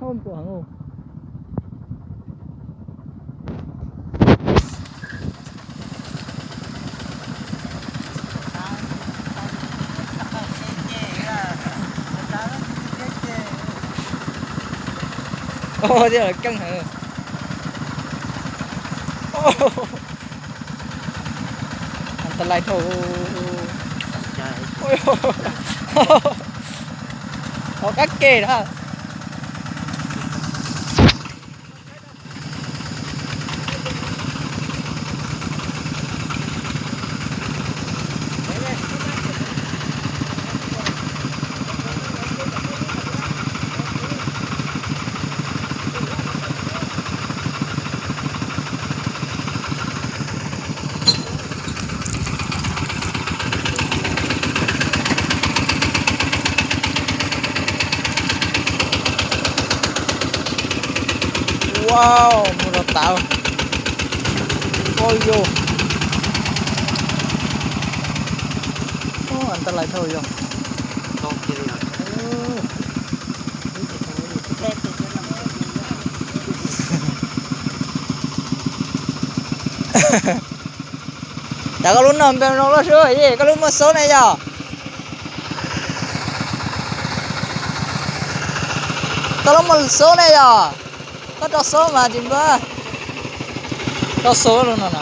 Npuam heev. Oj, thiab lawv keej heev. Antalais dhau. Hauv qab ke na. Wow, mus rau tod. Oj yog, antalais dhau yog. Cas koj lub no npe no loj sub, koj lub muaj xub ne yog? Koj lub muaj xub ne yog? Koj rau xub mas tsis npab. Rau xub lub no na.